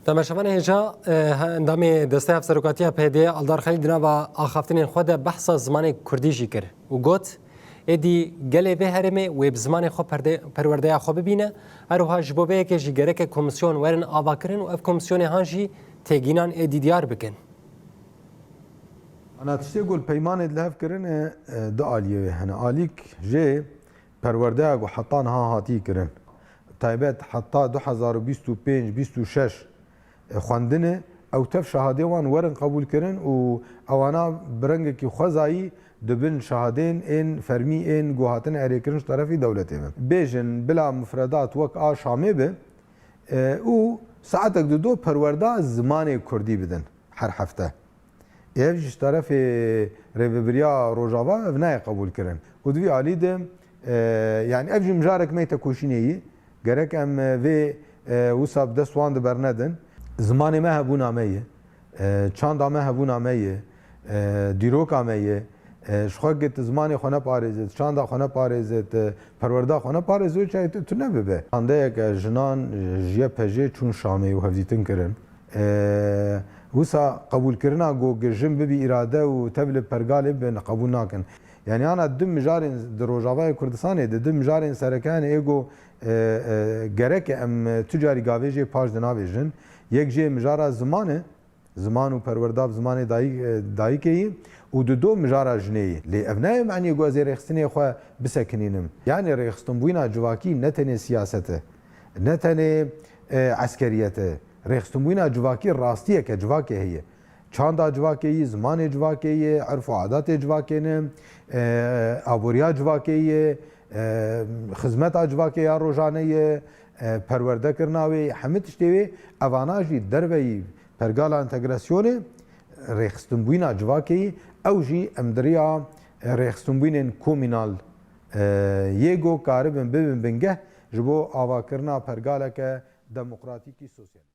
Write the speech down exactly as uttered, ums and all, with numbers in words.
Temaşevanê hêja, e, endamê Desteya Hevserokatiya P D Aldar Xelîl di nava axaftinên xwe de behsa zimanê kurdî jî kir û got, êdî gelê vê herêmê wê bi zimanê xwe perde-, perwerdeya xwe bibîne, her wiha ji bo vê yekê jî gereke komîsyon werin avakirin û ev komîsyonê han jî têgînan êdî diyar bikin. Ana tiştê ku li peymanê di li hev kirine, e, du aliyê wê hene. Alîk jê perwerdeya ku heta niha hatî kirin, taybet heta du hezar û bîst û pênc bîst û şeş, e, xwendine, ew tev şehadê wan werin qebûl kirin û ewana bi rengekî xwezayî dibin şehadên ên fermî ên ku hatin erêkirin ji terefî dewletê ve. Bêjin bila mufredat wek a Şamê be, e, û saetek di do perwerda zimanê kurdî bidin her hefte. Ev jî ji terefê rêvebiriya Rojava ev nayê qebûlkirin. Û di vî alî de, e, yanî ev jî mijarek me tekoşînê yî. Gerek em, e, vê, e, wisa bi dest wan de bernedin. Zimanê me hebûna me ye. E, çanda me hebûna me ye. E, dîroka me ye. E, ji xwe git zimanê xwe neparêzit, çanda xwe neparêzit, e, perwerda xwe neparêzit, wê çayê tu, tu nebibe. Çandeyeke jinan, e, ji Y P J çûn Şamê û hevdîtin kirin. E, wisa qebûlkirina ku jin bibî îrade û tev li pergalê bin qebûl nakin. Yanî ana du mijarên di Rojavayê Kurdistanê de, du mijarên sereke hene ê ku, e, e, gerek em tu carî gavê jê paş de navêjin. Yek jê mijara ziman e, ziman û perwerda bi zimanê dayik, e, dayikê yî û di do mijara jinê yî. Lê ev nayê maniyê ku ez ê rêxistinê xwe bisekinînim. Yanî rêxistinbûyîna civakî ne tenê siyaset e, ne tenê, e, eskeriyet e. Rêxistinbûyîna civakî rastiyeke civakê heye. Çanda civakê yî, zimanê civakê yê, erf û adatê civakê ne, e, aboriya civakê yê, e, xizmeta civakê ya rojane ye, e, perwerdekirina wê, hemî tiştê wê, evana jî derveyî pergala entegrasyonê, rêxistinbûyîna civakê yî, ew jî em di riya, e, rêxistinbûyînên komînal, e, yê ku karibin bibin bingeh ji bo avakirina pergaleke demokratîkî sosyalîst.